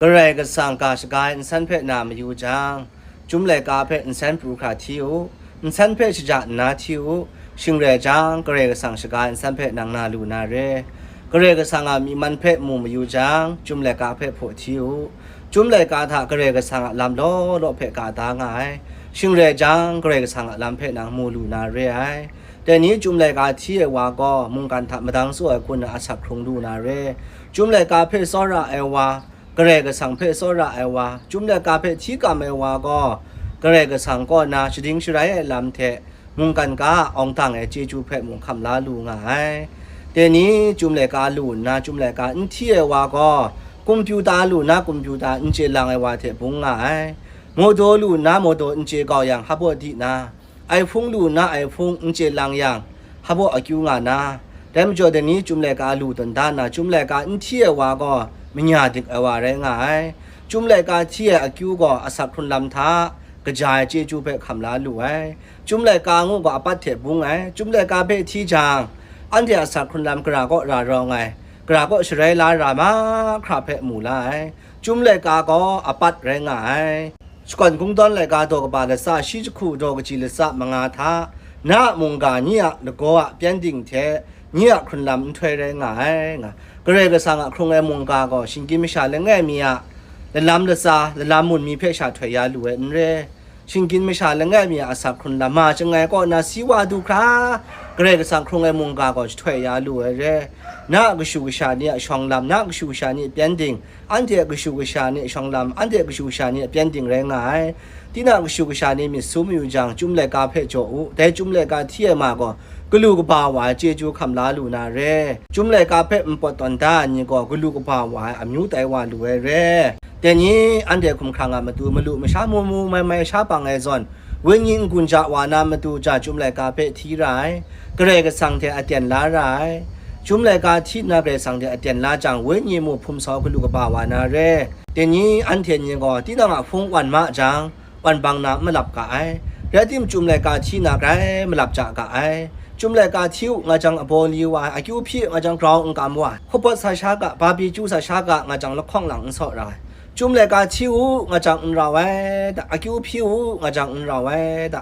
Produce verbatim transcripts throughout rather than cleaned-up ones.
Karai Kasang ga shaga ai nsen hpe na mayu jang, Chyum laika hpe nsen pru hkra hti u, nsen hpe shaja nna hti u, shing rai jang, Karai Kasang shaga ai nsen hpe nang na lu na re. Karai Kasang a myi man hpe mu mayu jang, Chyum laika hpe hpaw hti u. Chyum laika hta Karai Kasang a lam law law hpe ga da nga ai, shing rai jang, Karai Kasang a lam hpe nang mu lu na re ai. Dai ni Chyum laika hti ai wa gaw, mungkan hta madang tsaw ai hku nna asak hkrung lu na re. Chyum laika hpe tsawra ai wa, Karai Kasang hpe tsawra ai wa, Chyum laika hpe hti kam ai wa gaw, Karai Kasang kaw na shading sharai ai lam hte, mungkan ga a awng dang ai chyeju hpe mung hkam la lu nga ai. Dai ni Chyum laika lu nna Chyum laika n hti ai wa gaw, kumpyuta lu nna kumpyuta n chye lang ai wa hte bung nga ai. Mawdaw lu nna mawdaw n chye kau yang, hpabaw di na, ai hpung lu nna ai hpung n chye lang yang, hpabaw akyu nga na. Dai majaw, dai ni Chyum laika lu tawn da nna, Chyum laika n hti ai wa gaw, manya dik ai wa rai nga ai. Chyum laika hti ai akyu gaw, asak hkrun lam hta kaja ai chyeju hpe hkam la lu ai. Chyum laika ngu gaw, apat hte bung ai. Chyum laika hpe hti jang, anhte asak hkrun lam gara kaw ra rawng ai, gara kaw sharai la ra mahkra hpe mu la ai. Chyum laika gaw apat rai nga ai. Shakawn Kungdawn laika daw kaba latsa shi jahku daw kaji latsa manga hta, na a mungga ni a lagaw a pyengdin hte, ni a hkrun lam nhtoi rai nga ai, nga. Karai Kasang a hkrung ai mungga gaw, shinggyim masha langai mi a lalam latsa, lalam mun mi hpe sha htoi ya lu ai n re. Shinggyim masha langai mi a asak hkrun lam ma chyangai kaw na si wa du hkra, Karai Kasang hkrung ai mungga gaw jahtoi ya lu ai re. Na a kashu kasha ni a shawng lam, na a kashu kasha ni a pyengdin, anhte a kashu kasha ni a shawng lam, anhte a kashu kasha ni a pyengdin rai nga ai. Tinang a kashu kasha ni myit su mayu jang, Chyum laika hpe jaw u, dai Chyum laika hti ai ma gaw, galu kaba wa ai chyeju hkam la lu na re. Chyum laika hpe npawt tawn da ai ni gaw, galu kaba wa ai amyu tai wa lu ai re. Dai ni anhte hkumhkrang a matu malu masha mu mu mai mai sha pang ai zawn, wenyi n-gun ja wa na matu ja Chyum laika hpe hti ra ai, Karai Kasang hte aten la ra ai. Chyum laika hti nna Karai Kasang hte aten la jang, wenyi mu hpum sau galu kaba wa na re. Dai ni anhte ni gaw tinang a hpung wan ma jang, wan bang na n malap ga ai. Rai timung, Chyum laika hti na grai malap ja ga ai. Chyum laika hti u nga jang, abaw li wa ai, akyu hpyi u nga jang, grau n kam wa ai, hkawpawt sa sha ga, babi chyu sa sha ga nga jang, lahkawng lang n saw ra ai. Chyum laika hti u nga jang, n rau ai da, akyu hpyi u nga jang, n rau ai da.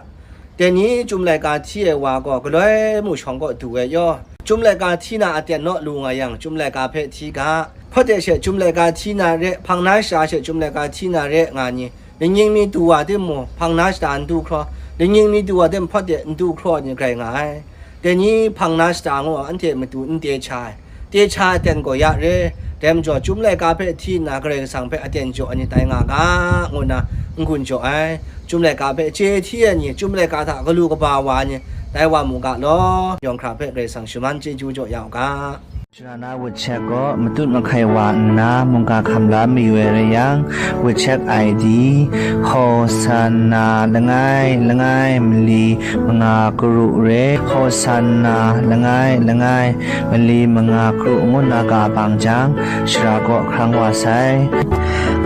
Dai ni Chyum laika hti ai wa gaw, galoi mu shawng kaw du ai yaw. Chyum laika hti na aten naw lu nga yang, Chyum laika hpe hti ga. Hpawt de she Chyum laika hti na re, hpang na shata she Chyum laika hti na re nga ni, lingning mi du wa timung, hpang na shata n du hkraw, lingning mi du wa timung, hpawt de n du hkraw ni grai nga ai. Dai ni hpang na shata ngu anhte matu n te cha ai. Te cha aten gaw ya re. Dai majaw, Chyum laika hpe hti nna Karai Kasang hpe aten jaw ai ni tai nga ga, ngu nna n-gun jaw ai. Chyum laika hpe chye hti ai ni, Chyum laika hta galu kaba wa ai ni, tai wa mu ga law, yawng hkra hpe Karai Kasang shaman chyeju jaw ya u ga. Shara na WeChat gaw matut mahkai wa nna mungga hkam la mayu ai rai yang, WeChat I D, Hosanna langai langai mali manga karu re, Hosanna langai langai mali manga karu ngu nna ga bang jang, shara kaw hkrang wa sai.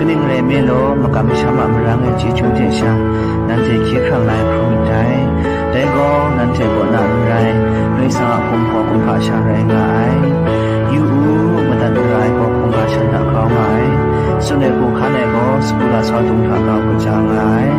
Kaning rai nme law, makam masham a marang e chyeju hte sha, nanhte hkye hkrang lai hkrum ndai. Dai gaw, nanhte kaw na n rai, Karai Kasang a hkum gaw kumhpa sha rai nga ai. Yu u, madat mara ai gaw hkungga shan hta grau nga ai. Tsun ai hku hkan ai gaw, sagu lasau dung hta grau kaja nga ai.